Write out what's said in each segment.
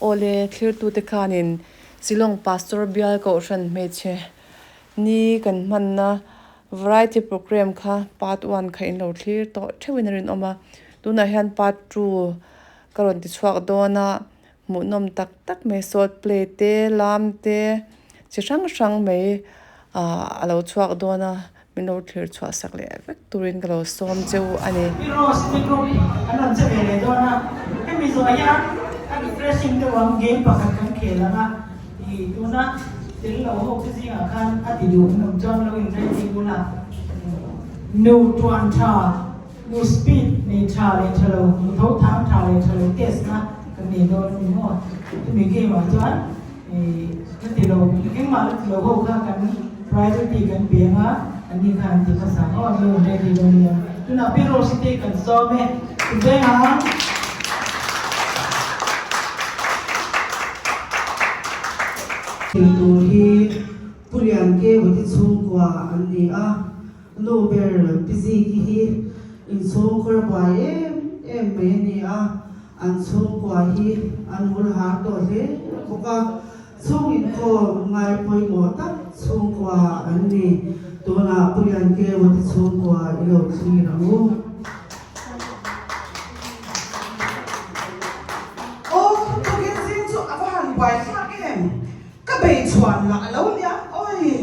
Awle, thlirtute khanin Shillong Pastor Bial Kohhran hmeichhe ni kan hmanna variety programme kha part one kha in lo thlir tawh theuhin a rinawm a. Tunah hian part two ka rawn ti chhuak dawn a, hmuhnawm tak tak mai salt play te, lam te chi hrang hrang mai ah a lo chhuak dawn a. Min lo thlir chhuah sak leh vek turin ka lo sawm cheu a ni. Pi Rose te group an rawn che ve leh dawn a, hemi zawh hian a refreshing deuh ang game pakhat kan khel ang a, ih tuna tel lo ho te zingah khan a ti duh an awm chuan lo in ready bula nu tuan tha, nu speed nei tha leh tha lo, nu tho thang tha leh tha lo test na kan nei dawn a ni maw? Chumi game ah chuan ih ka ti lo, engmah la ti lo ho kha kan. Priority kan pe anga an ni khan an ti hmasa ang aw an lo in ready dawn nia. Tunah Pi Rose te kan sawm e. Tuveng ang. Thil tur hi Pu Lianke Vati chhungkua an ni a, nu ber Pi Ziki hi inchhungkhur buai em em mai a ni a, an chhungkua hi an hul har tawh hle bawk a. Chhung inkhawm ngai pawimawh tak chhungkua an ni. Tunah Pu Liankeua te chhungkua i lo thlir ang u. Aw, tukin zing chu a va han buai thlak em? Ka bei chhuan lah a lo nia, awi!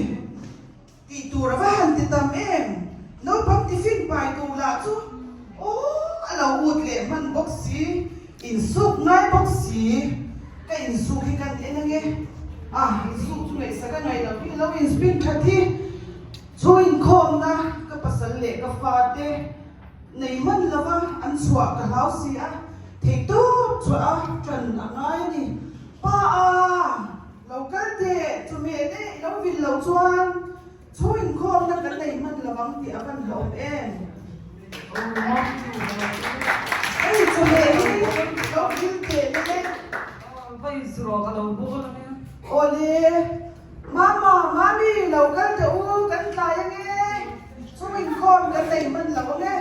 Tih tur a va han ti tam em? Naupang tiffin pai tur lah chu aw a lo ut leh hman bawk si, insuk ngai bawk si. Ka insuk hi kan en ange. Ah, insuk chu ngaihsak a ngaih loh hi lo inspin that hi. Chu inkhawmna ka pasal leh ka fate nei hman lova an chhuah ka hlau si a, theihtawp chhuah a ṭan a ngai a ni. Pa a! Lo kal teh, chawhmeh te i lo vil loh chuan chhung inkhawmna kan nei hman lo ang tih a van hlauhawm em? Hei chawhmeh hi lo vil teh le. Awle, Mama, Mami, lo kal teh u, kan tlai ange, chhung inkhawm kan nei hman lo ange.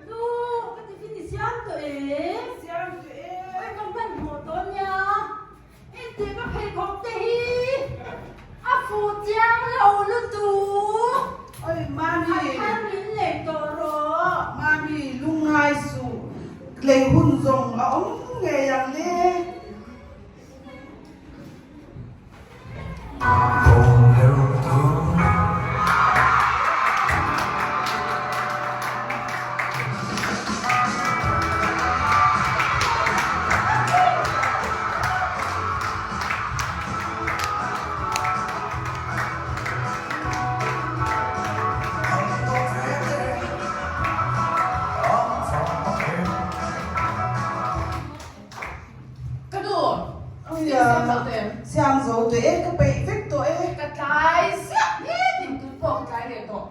Nu, ka tiffin i siam tawh e. Siam tawh e. Oi, ka hmanhmawh tawh nia. Engti ka pheikhawk te hi a fuh chiang lo lutuk. Oi Mami. A thar min lei tawh rawh. Mami lungngai suh lei hun zawng a awm ngei ang le. Ka nu, siam zo tawh em? Siam zo tawh e, ka peih vek tawh e. Ka tlai ziah nge tin tun pawh ka tlai leh tawh.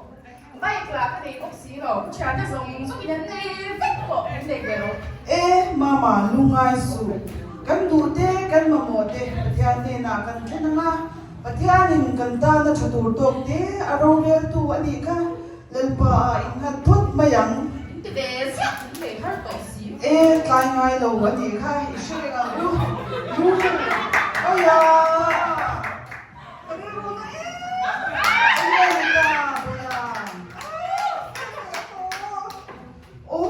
Bike lah ka nei bawk si lo, ka thiante zawng zawng in an nei vek pawh an nei ve lo. E, Mama, lungngai suh. Kan duh te, kan mamawh te Pathian hnenah kan thlen ang a, Pathianin kan tana tha tur tawk te a roreltu a nih kha Lalpa ah innghat phawt mai ang. In ti ve ziah, in nei har tawh si. E, tlai ngai lo a nih kha, i hre reng ang u. Nu, Awia! Ka rilru na em em a ni ta, Bawiha. Aw,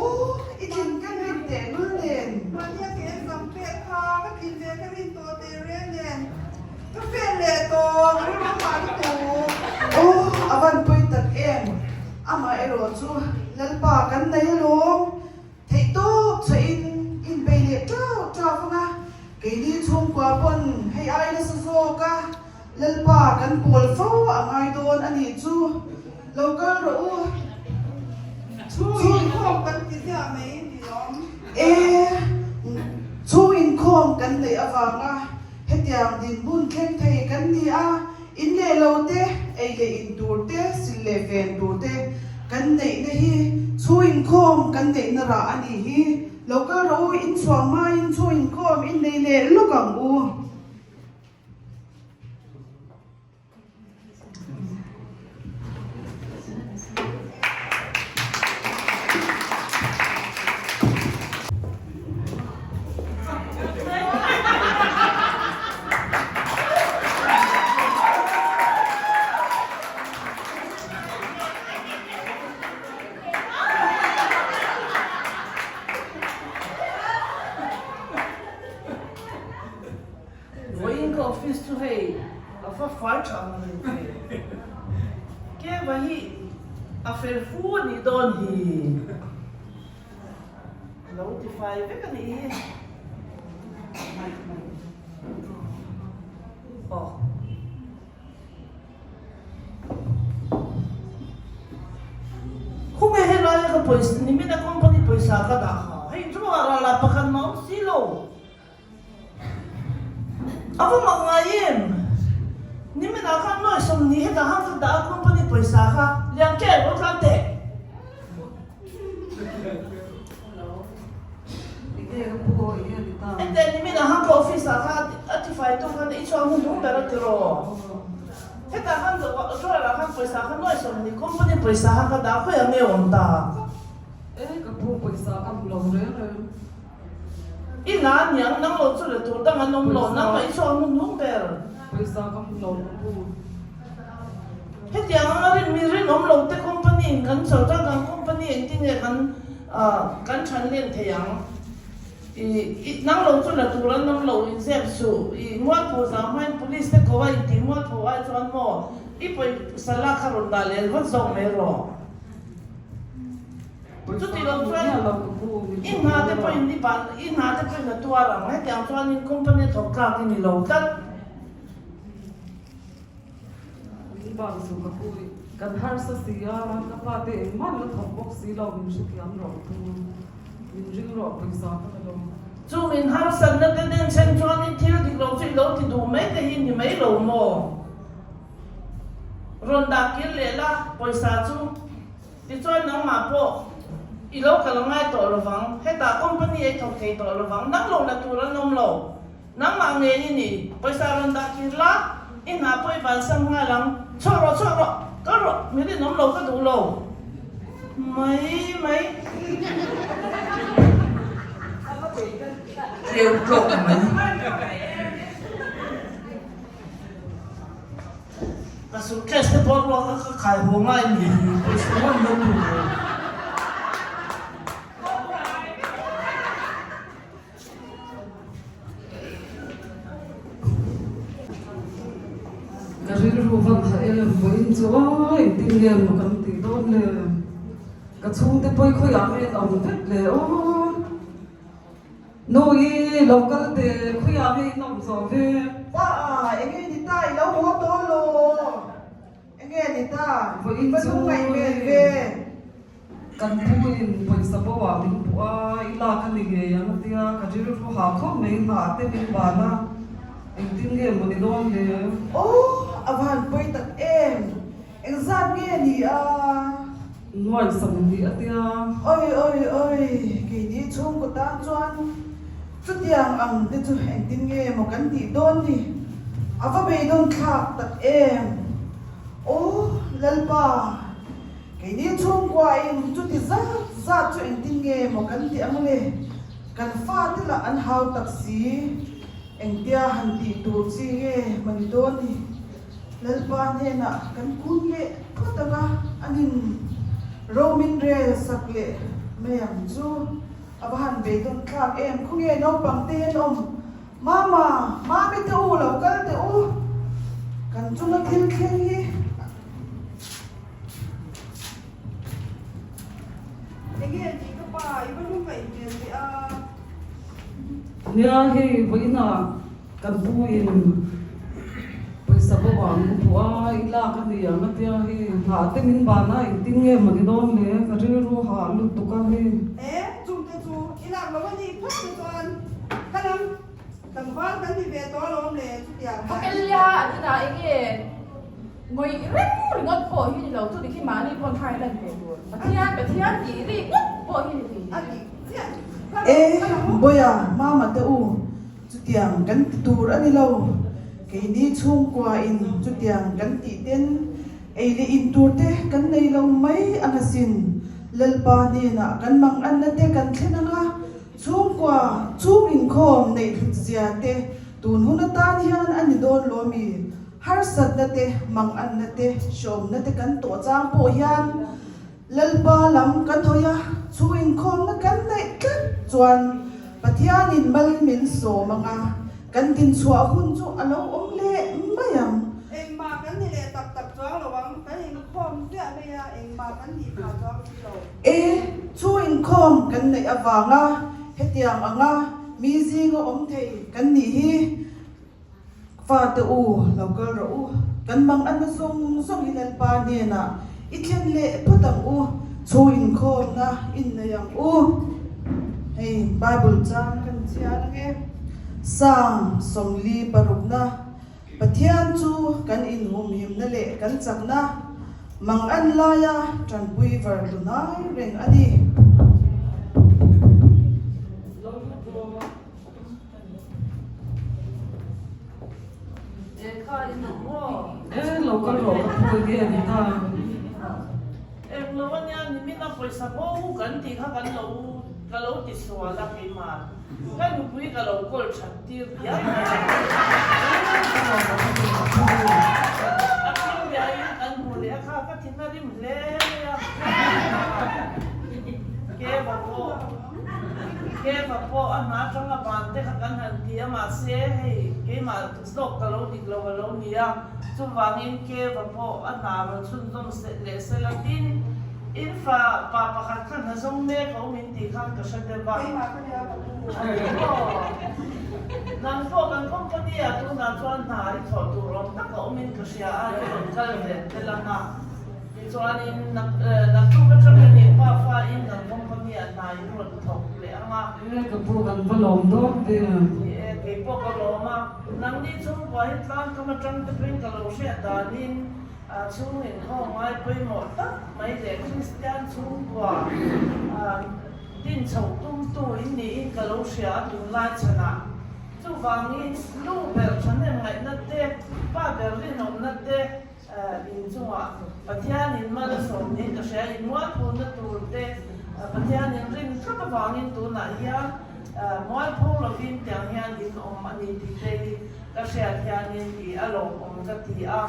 i thin ka rin teh lul nen. Mahnia ka exam pek kha ka thin ve ka rin tawh teh reng nen. Ka fel leh tawh, ka rilru mah lutuk. Aw, a van pawi tak em. Amaherawh chu Lalpa kan nei alawm. Theihtawp chhuahin inbei leh ṭau ṭau vang a, keini chhungkua pawn hei ai nasa zawk a, Lalpa kan pawl fo a ngai dawn a nih chu, lo kal rawh u. Chhung inkhawm kan ti ziah mai ni awm. E, chhung inkhawm kan neih avanga hetiang dinhmun thleng thei kan ni a, in leh lo te, ei leh in tur te, sil leh ven tur te. kan neihna hi chhu inkhawm kan neihna rah a nih hi. Lo kal rawh u, in chhuah hmain chhu inkhawm in nei leh lawk ang u. Vawiin ka office chu hei a va fai tha ang reng ve. Keva hi a fel fu a nih dawn hi. Lo ti fai vek a nih hi. Aw. Khawngei helaia ka pawisa nimina company pawisa ka dah kha hei chungah rala pakhat mah awm si lo. A va mak ngai em? Niminah khan nuai 20 hetah khan ka dah a company pawisa kha lian ke lo tlan teh. Ente niminah khan ka office ah khan a tifai tu khan i chhuak hun hnung ber a ti raw. Hetah khan drawer ah khan pawisa kha nuai 20 company pawisa kha ka dah khawi ang nge awm ta. E ka pu pawisa ka hmu lo reng reng. I hna aniang nang lo chu le tur dang an awm lo nangmah i chhuak hmun hnung ber. Pawisa ka hmu lo ka pu. Hetiang anga rin mi rinawm lo te company in kan chho chuan kan company engtin nge kan kan than len thei ang. I i nang lo chu la tur an awm lo in zep suh i mualpho zang hmain police te ko a intih mualpho ai chuan maw i pawisa lak kha rawn dah lel vat zawk mai rawh. Chuti lo chuan i hna te pawhin i ban i hna te pawhin a tuar ang. Hetiang chuanin company a thawk tlak i ni lo tlat. Min ban chu ka pu i kan harsa si a, ka pa te engmah la thawk bawk si lo, min hrethiam rawh pu, min ring rawh pawisa ka la lo. Chung in harsatna te den chen chuanin thil dik lo chu i lo ti duh mai te hi ni mai lo maw? Rawn dah kir leh la pawisa chu. Tichuan nangmah pawh i lo kal ngai tawh lovang, hetah company ei thawk thei tawh lovang, nang lo la tur an awm lo. Nangmah ngei i ni, pawisa rawn dah kir la, i hna pawh i bansan nghal ang, chhuak rawh chhuak rawh, kal rawh, mi rinawm lo ka duh lo. Mai mai. Tleu tlawk mai. Ka suitcase te pawh ruak a ka khai haw ngai ni hi pawisa ngawt lo tur lo. Ka rilru vang kha em vawiin chu aw engtin nge maw kan tih dawn le ka chhungte pawi khawiah nge an awm vek le aw. Nu i lo kal teh khawiah nge in awm zawh ve? Pa, enge ni ta i lo haw tawh lo? Enge ni ta? Vawiin Va chu lungngaih hmel ve. Kan pu in pawisa bo ah min puh a, i lak a ni ngei ang a tia, ka rilru ha khawp mai nghah te min ban a, engtin nge maw ni dawn le? Aw, a va han pawi tak em! Engzat nge ni a? Nuai 20 a tia. Oi oi oi, keini chhungkaw tan chuan chutiang ang te chu engtin nge maw kan tih dawn ni? A va beidawn thlak tak em? Aw Lalpa, keini chhungkua in chuti zat zat chu engtin nge maw kan tih ang le? Kan fate lah an hau tak si, engtia han tih tur chi nge maw ni dawn ni? Lalpa hnenah kan kun leh phawt ang a, anin Romin rel sak leh mai ang chu. A va han beidawn thlak em, khawnge naupang te hian awm, Mama, Mami te u lo kal teh u, kan chunga thil thleng hi. Enge ni ka pa, i va lungngaih hmel ve a. Nia hei vawiinah Kan pu in pawisa bo ah min puh a, i lak a ni ang a tia hei nghah te min ban a engtin nge maw ni dawn le ka rilru hah lutuk a hei. E, chungte chu i lak lo a nih phawt te chuan ka lam tlangval kan ni ve tawh alawm le chutiang Ka kel lia an inah enge? Ngawih reng ringawt pawh hi ni lo, chu ti khi mahni pawn hai lan ve tur. Pathian, Pathian tih rik ngawt pawh hi ni thei hle. E, Bawiha, Mama te u, chutiang kan ti tur a ni lo. Keini chhungkua in chutiang kan tih ten ei leh in tur te kan nei lo mai ang asin. Lalpa hnenah kan manganna te kan thlen ang a, chhungkua chhung inkhawm neih hlut zia te tun hun atan hian a ni dawn lo mi? Harsatna te, manganna te, hreawmna te kan tawh chang pawh hian Lalpa lam kan hawi a, chhung inkhawmna kan neih tlat chuan Pathianin mal min sawm ang a, kan dinchhuah hun chu a lo awm leh mai ang. Engmah kan ni leh tak tak chuang lo ang, kan inkhawm ziah mai a, engmah kan nih phah chuang si lo. E, chhung inkhawm kan neih avanga hetiang anga mi zinga awm thei kan nih hi. Fate u, lo kal rawh u, kan mang anna zawng zawng hi Lalpa hnenah i thlen leh phawt ang u, chhung inkhawmna innei ang u. Hei Bible chang kan chhiar ang e. Psalm 46 na, Pathian chu kan inhumhimna leh kan chakna, mang an laia tanpui var tunai reng a ni. E lo kal rawh ka phu enge a ni ta. Englo ania nimin a pawisa bo kan tih kha kan lo ka lo ti sual a keimah ka nupui ka lo kawl that tir diam mai a. A thil biain kan hmu leh a kha ka thin a rim hle mai a. Keva pawh. Keva pawh a hna atanga ban te kha kan han ti a, mahse hei keimah zawk ka lo dik lo a lo ni a, chuvangin Keva pawh a hna rawn chhunzawm leh sela tin in fa pa pakhat kha hna zawng mek a awm in tih khan ka hre deuh a. Keimah ka nia ka pu. Nang pawh kan company ah tunah chuan hna i thawh tur awm tak a awm in ka hria a, i rawn kal ve tel ang a. Tichuanin, naktuk atangin i pa fain kan company ah hna in rawn thawk leh ang a. E, ka pu kan va lawm dawn ve. Ni e, kei pawh ka lawm a. Nangni chhungkua hi tlangkam atang te pawhin ka lo hriat danin chhung inkhawm ngai pawimawh tak mai leh Kristian chhungkua din chhoh tumtu in niin ka lo hria a tunlai chhanah. Chuvangin, nu ber thahnem ngaihna te, pa ber rinawmna te, In chungah Pathianin mal a sawm niin ka hria, in mualphona tur te Pathianin rin thlap avangin tunah hian mualpho lovin tiang hian in awm a ni tih te hi ka hriat hianin i a lawmawm ka ti a,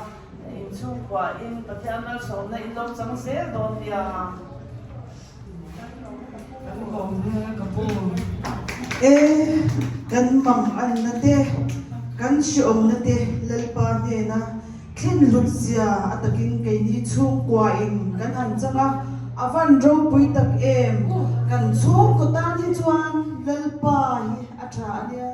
in chhungkhuain Pathian malsawmna in lo chang zel dawn nia. Kan lawm hle ka pu. E, kan mang anna te, kan hreawmna te Lalpa hnena thlen hlut zia a takin keini chhungkua in kan han chang a, a van ropui tak em, kan chhungkaw tan hi chuan Lalpa hi a tha a nia.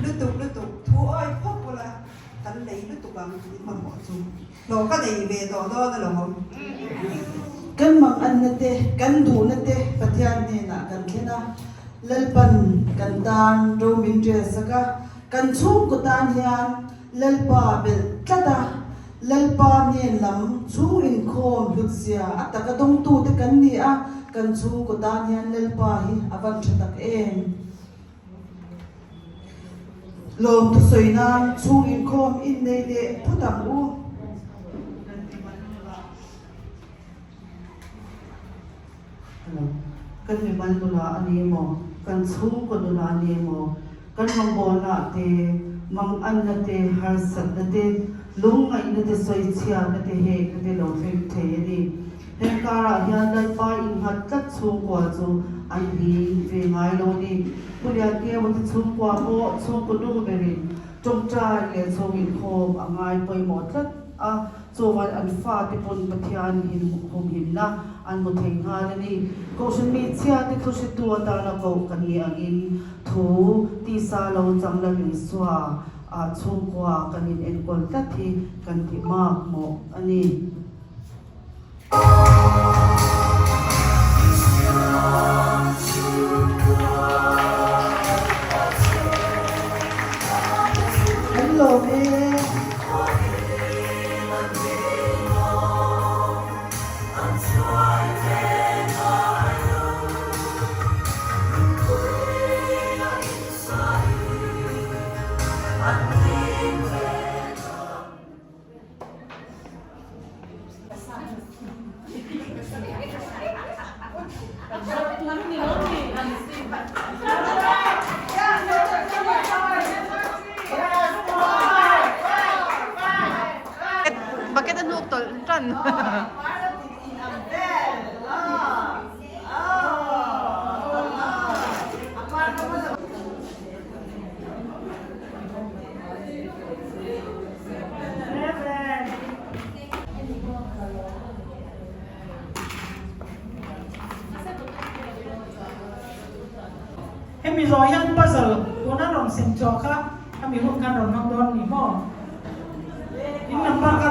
Lutuk lutuk thu awi phawt bula kan lei lutuk ang in mamawh chu hlawh ka nei ve tawh dawn alawm. Kan manganna te, kan duhna te Pathian hnenah kan thlen a, Lalpan kan tan ro min rel sak a, kan chhungkaw tan hian Lalpa belh tlat a, Lalpa hnen lam chhung inkhawm hlutzia a taka dawngtute kan ni a, kan chhungkaw tan hian Lalpa hi a van tha tak em. Lawm thusawi nan chhung inkhawm innei leh phawt ang u. Hello. Kan mimal nula a ni emaw, kan chhungkaw nula a ni emaw, kan rawngbawlna te, manganna te, harsatna te, lungngaihna te, sawichhiatna te heng te lo thleng thei a ni. Heng karah hian Lalpa innghat tlat chhungkua chu an hlim ve ngai lo a ni. Pu Liankeua te chhungkua pawh chhungkaw nu berin tawngtai leh chhung inkhawm a ngai pawimawh tlat a, chuan an fate pawn Pathian humhimna an hmu thei nghal a ni. Kohhran hmeichhia te thuhretu atana koh kan nih angin thu tisa lo chang Lal Isua ah chhungkua kan inenkawl tlat hi kan ti makmawh a ni. chuan. Hemi zawh hian puzzle tuna rawn sem chhuah kha a mi hun khan rawn hmang dawn ni maw? In number kha.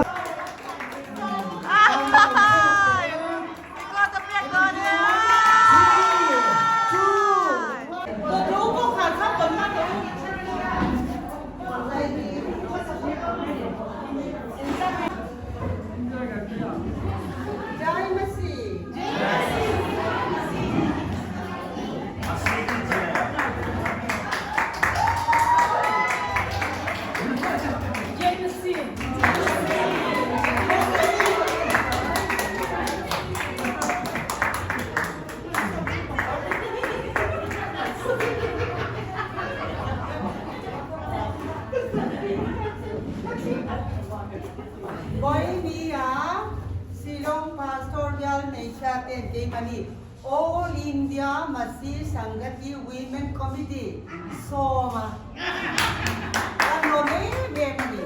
Boimia Shillong Pastor Bial Hmeichhia ten keimahni All India Masi Sangati Women Committee sawma kan lawm em em a ni.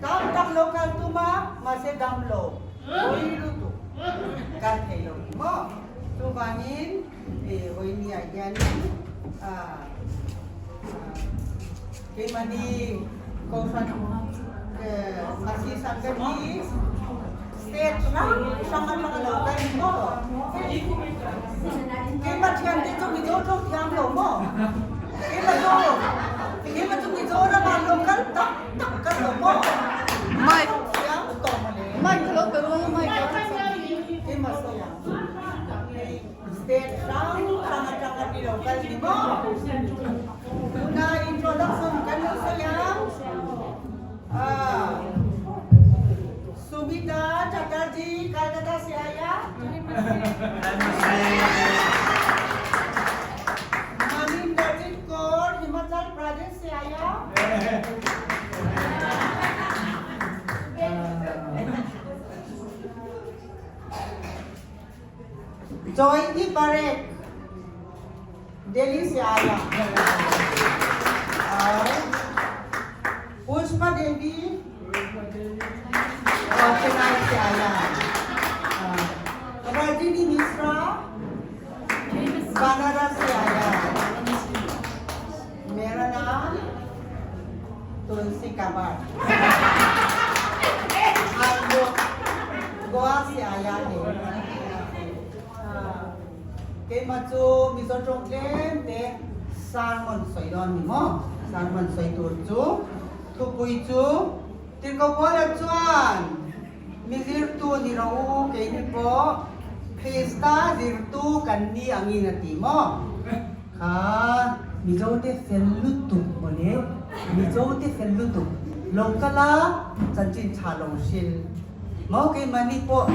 Tam tak lo kal tum a, mahse dam lo, pawi lutuk kal thei lo ni maw? Chuvangin Boimia hianin Keimahni Kohhran Masi Sangati State hrang hrang atanga lo kal ni maw? Keimah thiante chu Mizo tawng thiam lo maw? Keimah chu Keimah chu Mizoram ah lo kal tak tak ka lo maw? Mic Thiam tawh mawle. Mic ka lo pe ruang a mic a. Keimah sawi ang. State hrang hrang atanga ni lo kal ni maw? Tuna introduction kan lo sawi ang. Sumita Chatterjee Calcutta se aya. Maninderjit Kaur Himachal Pradesh se aya. Joyinti Parekh Delhi se aya और पुष्पा देवी और चेन्नई से आया रजनी मिश्रा बनारस से आया मेरा नाम तुलसी कबाड़ आप लोग गोवा से आया है Keimah chu Mizo tawng tlem te sermon sawi dawn ni maw? Sermon sawi tur chu thupui chu Tirhkohpuala chuan mi zirtu ni rawh u keini pawh Krista zirtu kan ni angin a ti maw? Kha Mizo te fel lutuk mawle, Mizo te fel lutuk lo kal a chanchin tha lo hrilh. Maw keimahni pawh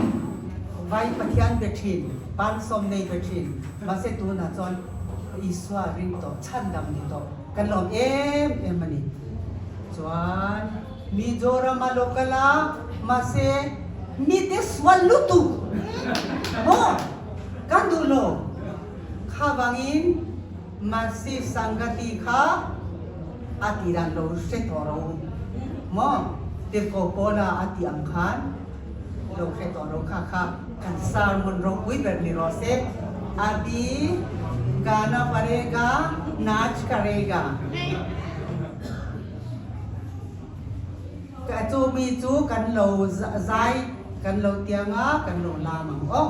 vai Pathian be thin, pansawm nei be thin, mahse tunah chuan Isua ring tawh, chhandam ni tawh kan lawm em em a ni. Chuan Mizoram a lo kal a, mahse mite sual lutuk maw kan duh lo, kha vangin Masi Sangati kha a ti dan lo hre tawh ro maw? Tirhkoh Paula a tih ang khan lo hre tawh ro kha kha kan sermon ropui ber ni rawh se. Abhi gana parega nach karega. Chu mi chu kan lo zai kan lo tiang a kan lo lam ang aw.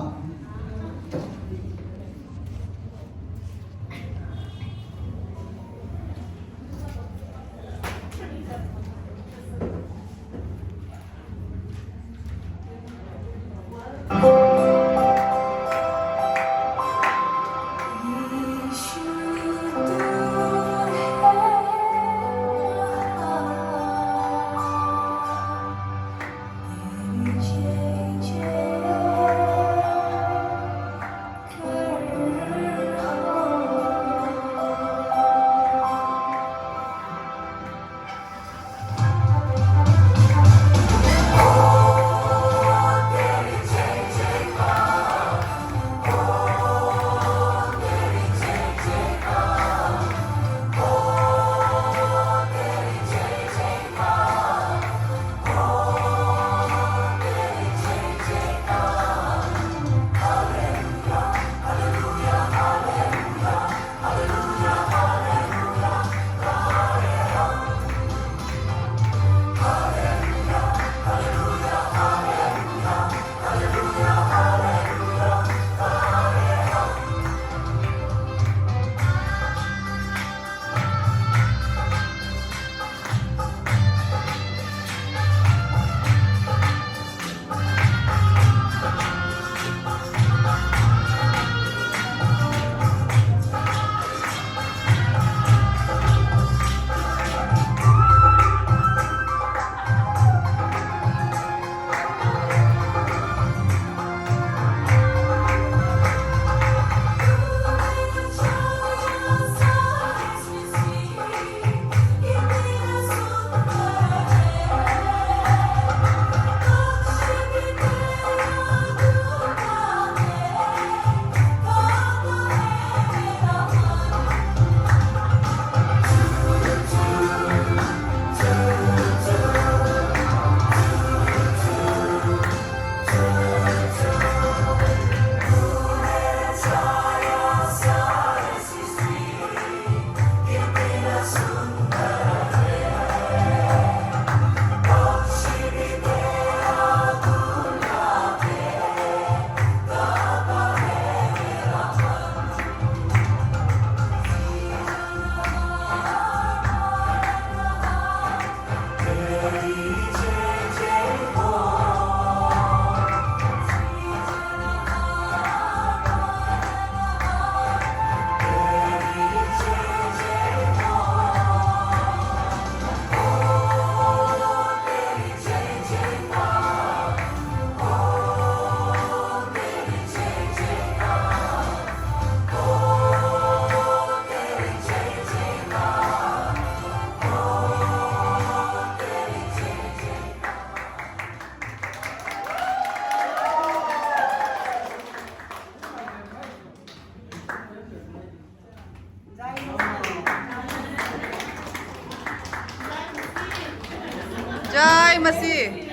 Jai Masi.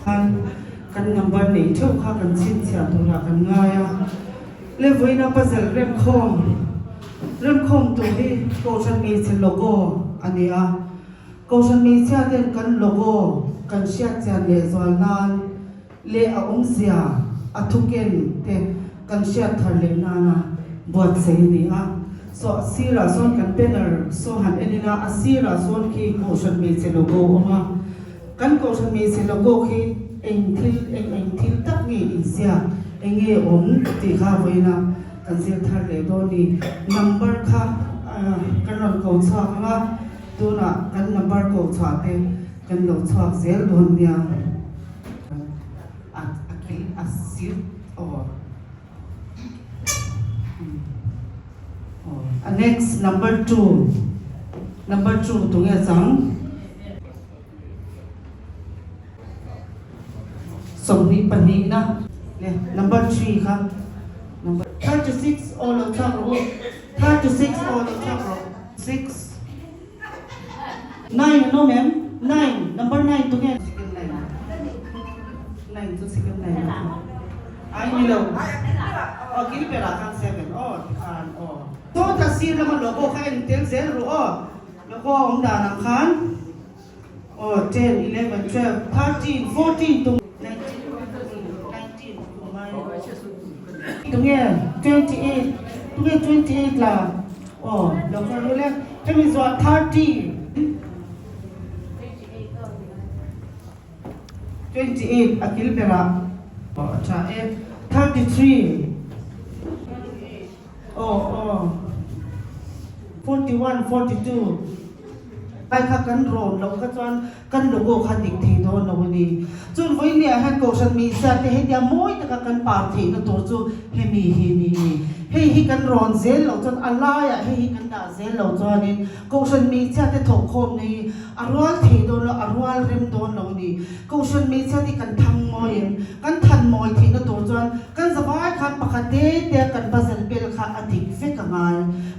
Khan kan number nei theuh kha kan chhinchhiah turah kan ngai a, le vawiina puzzle remkhawm remkhawm tur hi Kohhran hmeichhe logo a ni a, Kohhran hmeichhia ten kan logo kan hriat chian leh zual nan leh a awmzia a thuken te kan hriat thar leh nana buatsaih a ni a. Saw a sirah sawn kan banner saw han en ila a sirah sawn khi Kohhran hmeichhe logo a awm a. Kan Kohhran hmeichhe logo khi eng thil eng eng thil tak nge inziak eng nge awm tih kha vawiina kan zir thar leh dawn ni. Number kha kan rawn ko chhuak ang a, tunah kan number ko chhuah te kan lo chhuak zel dawn nia. A a kil a sir aw a next number 2 number 2 tunge chang 22 na le number 3 kha number 36 aw lo chhuak rawh u 36 aw lo chhuak rawh 6 9 an awm em? 9, number 9 tunge? Second line. 9 chu second line a awm. Ai ni lo. Aw kil berah khan 7 aw tikhan aw. Sawta sir lama logo kha en tel zel rawh aw. Logo a awm dan ang khan aw 10, 11, 12, 13, 14 tung 19, 19 kum ai. Tunge 28, tunge 28 la? Aw, lo kal ru le. Hemi zawh 30. 28 a kil berah. Aw, a tha e. 33. Aw, aw. 41, 42. Ai kha kan rawn loh kha chuan kan logo kha dik thei dawn lo a ni. Chun vawinia hian Kohhran Mihsia te hetia mawi taka kan par theihna tur chu hemi hi ni ni. Hei hi kan rawn zel loh chuan a laiah hei hi kan dah zel loh chuanin Kohhran Mihsia te thawhkhawmna hi a rual thei dawn lo, a rual rem dawn lo a ni. Kohhran Mihsia te kan thang mawi em? Kan than mawi theihna tur chuan kan zavai khan pakhat te te kan puzzle bel kha a dik vek a ngai.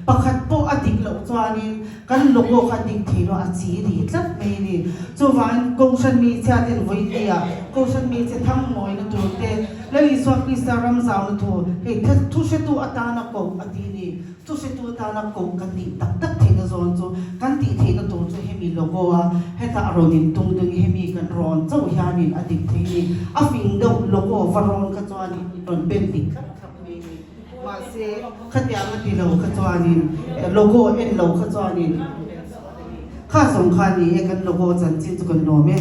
Pakhat pawh a dik loh chuanin Kan logo kha dik thei lo a chi ri tlat mai a ni. Chuvangin Kohhran hmeichhia ten vawinia Kohhran hmeichhe thang mawina tur te, Lal Isua Krista ram zauna thu hei thu hretu atana koh a ti ni. Thu hretu atana koh kan nih tak tak theihna zawn chu kan tih theihna tur chu hemi logo a hetah a rawn intung ding hemi kan rawn chauh hianin a dik thei ni. A fing deuh logo va rawn kha chuanin in rawn ben dik tlat thlap mai a ni. Mahse, khatiang a ti lo kha chuanin, logo en lo kha chuanin kha zawng kha a ni e, kan logo chanchin chu kan lawm e.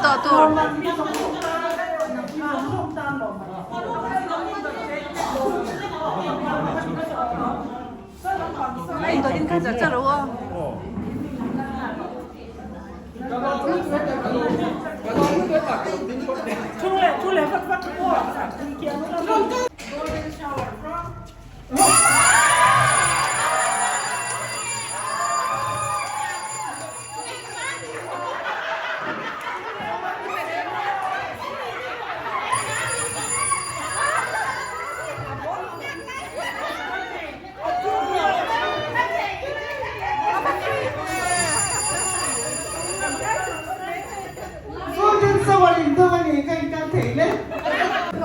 Tawh tur.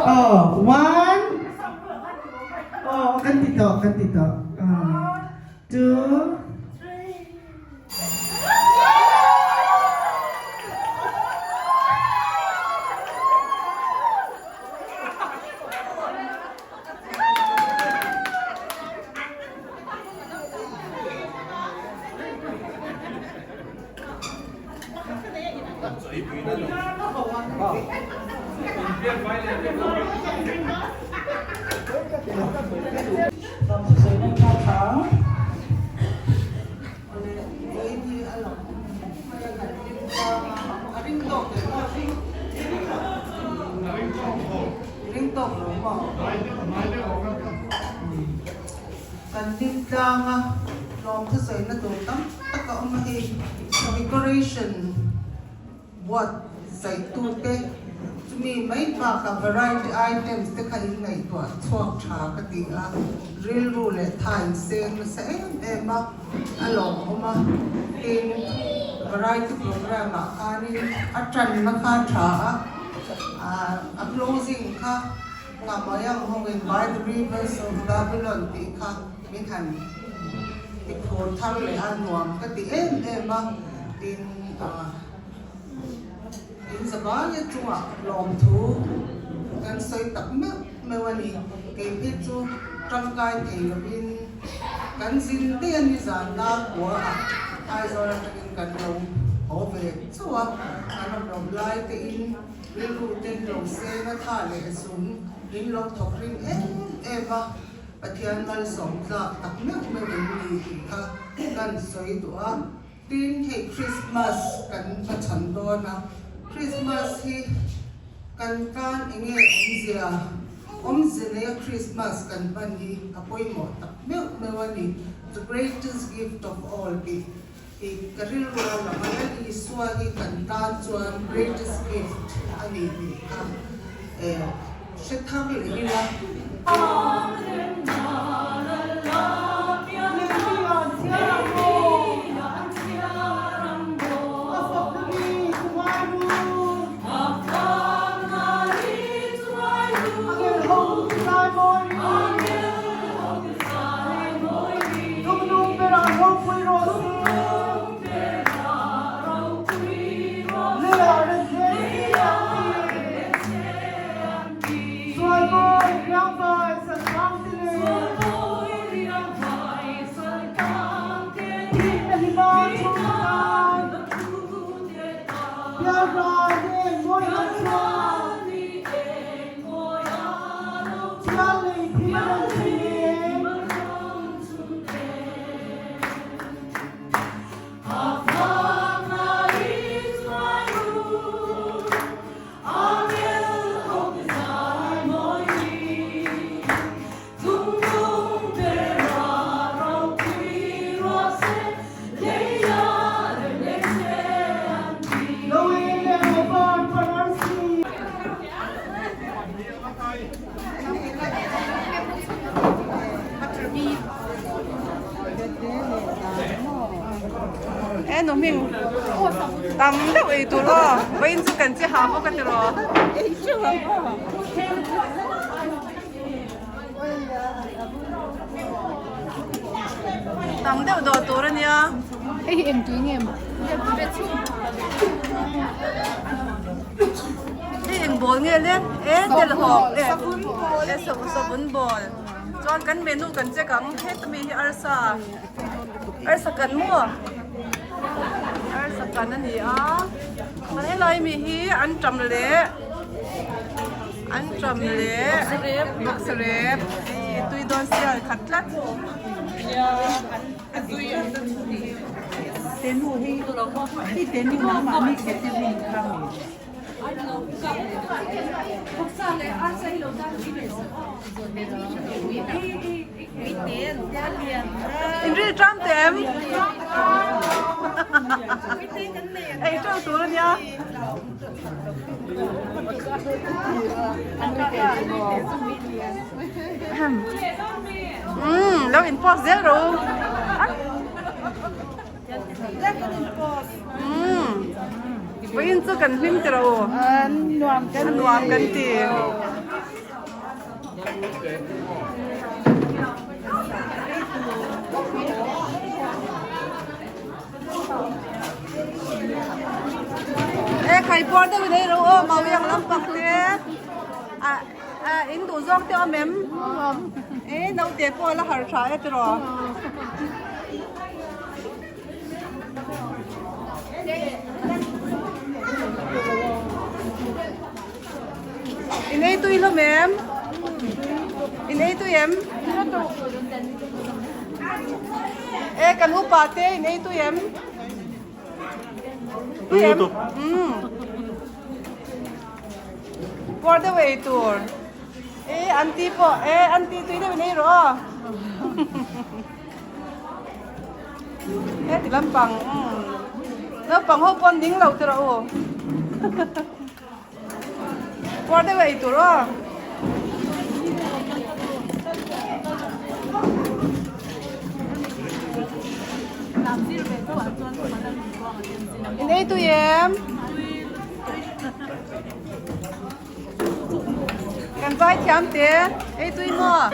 Oh, one. Oh, kan ti tawh, kan ti tawh. Two. Kan hlim tlang a, tlawm thusawi na tur tam tak a awm a hei decoration buatsaih tute chumi mai bakah variety items te kha in ngaihtuah chhuak tha ka ti a, rilru leh tha in seng nasa em em a, a lawmawm a, tin variety programme ah khanin a tanna kha a tha a, a closing kha Ngahmawih ang hawngin By the Rivers of Babylon tih kha min han ti phur thar leh a, nuam ka ti em em a, tin in zabaia chungah lawmthu kan sawi tak meuh meuh a ni. Kei phei chu tangkai thei lovin kan zin daih a ni zan dar kua ah Aizawl atangin kan lo haw ve chauh a, kan awm loh lai te in Rilru ten lo seng a tha leh zung in lo thawk ring em em a, Pathian malsawm tlak tak meuh meuh in ni tih kha kan sawi duh a. Tin, hei Krismas kan hmachhawn dawn a, Krismas hi kan tan enge awmzia, awmze neia Krismas kan hman hi a pawimawh tak meuh. meuh a ni, The greatest gift of all tih hi ka rilru a lang a, Lal Isua hi kan tan chuan greatest gift a ni tih kha hre thar leh ila. E nu hming tam deuh ei tur aw vawiin chu kan che ha bawk a tiraw. Tam deuh dawh tur a nia. Hei hi eng tui nge maw? Hei eng ball nge le? E tel hawk e e savun ball. Chuan kan menu kan check ang heta mi hi arsa arsa kan maw? Arsa kan a ni a. Chuan helai mi hi an tam leh an tam leh box rep hei tui dawn sial khat tlat. In ril tram teh em? Ei teuh tur a nia. Umm lo in post zel ro. Umm vawiin chu kan hlim ti ro. Nuam kan ti. E khai puar deuh in ei ro aw mau yang lampang te a a in duh zawk te awm em e naute pawh a la harh tha e tiraw. In ei tui hlawm em? In ei tui em? E kan upa te in ei tui em? Tui em? Umm. Puar deuh ei tur. E aunty pawh e aunty tui deuh in ei rawh aw. Heti lampang umm naupang ho pawn ding lo tiraw u. Puar deuh ei tur aw. In ei tui em? Kan vai thiam te ei tui maw?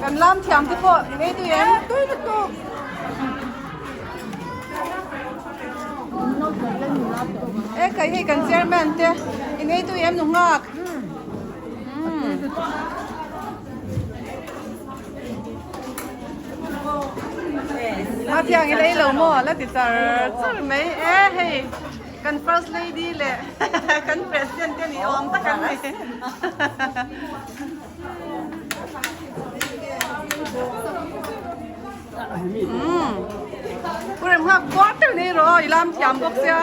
Kan lam thiam te pawh in ei tui em? Tui lutuk. E kai hei kan chairman te in ei tui em nu nghak. A thiang in ei lo maw la ti char char mai e hei kan first lady leh kan president te ni awm tak an ni. Umm Pu Rem nghak kuar deuh nei rawh aw i lam thiam bawk sia.